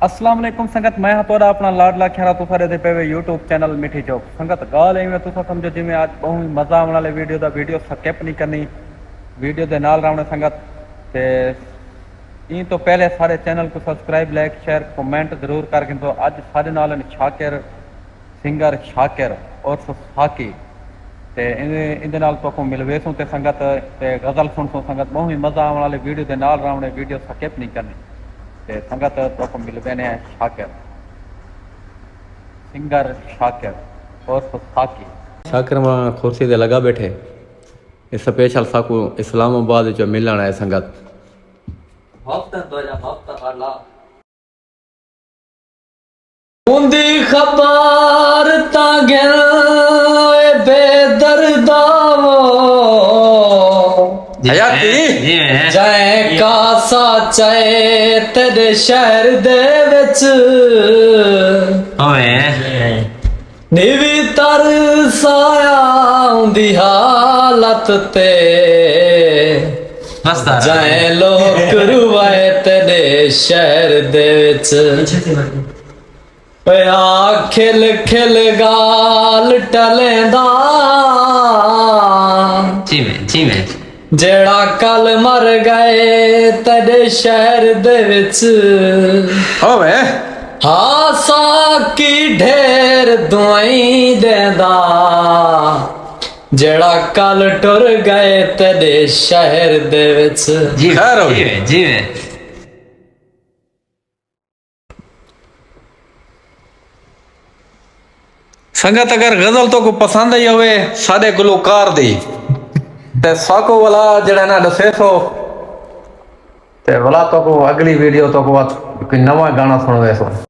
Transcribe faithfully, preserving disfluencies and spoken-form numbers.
السلام علیکم سنگت، میں ہاں تہاݙا اپݨا لاڈلا کھیرا۔ تساں ݙیہدے پئے وے یوٹیوب چینل مٹھی چوک۔ سنگت، ڳالھ ایویں تساں سمجھو جیویں اڄ ٻہوں ہی مزہ آوݨ والے ویڈیو دا، ویڈیو سکپ نہیں کرنی، ویڈیو دے نال رہوݨے سنگت۔ تے ایں توں پہلے ساݙے چینل کوں سبسکرائب، لائک، شیئر، کمنٹ ضرور کر گھندو۔ اڄ ساݙے نال ہن شاکر، سنگر شاکر عرف ساقی۔ تے ایندے، ایندے نال تہاکوں ملویسوں تے سنگت تے غزل سݨسوں سنگت۔ ٻہوں ہی مزہ آوݨ والے ویڈیو دے نال رہوݨے، ویڈیو سکپ نہیں کرنی۔ تے سنگت تہاکوں ملوینے ہیں شاکر، سنگر شاکر عرف ساقی۔ شاکر ماں کرسی تے لڳا ٻیٹھے۔ اے سپیشل ساکوں اسلام آباد وچوں ملݨ آئے سنگت۔ وقت ہے دوجا وقت ہے لالا۔ اوندی خبر تاں گھن اے بے دردا وو۔ حیاتی۔ جی میں۔ جئیں کاسا چئے تیݙے شہر دے وچ۔ اوئے۔ نیوی ترس آیا اوندی حالت تے۔ مست آ رہا۔ جئیں لوک روائے تیݙے شہر دے وچ۔ اوئے آ کھل کھل ڳالھ ٹلیندا۔ جی میں، جی میں۔ جیڑھا کل مر ڳئے تیݙے شہر دے وچ۔ اوئے۔ ہا ساقی ڈھیر دعائیں ݙیندا۔ جیڑھا کل ٹر ڳئے تیݙے شہر دے وچ۔ جی خیر ہو جی۔ جی میں، جی میں۔ سنگت، اگر غزل تہاکوں پسند آئی ہووے ساݙے گلوکار دی، تے ساکوں ولا جیڑھا نا ݙسیسو، تے ولا تہاکوں اڳلی ویڈیو تہاکوں کوئی نواں گانا سݨویسوں۔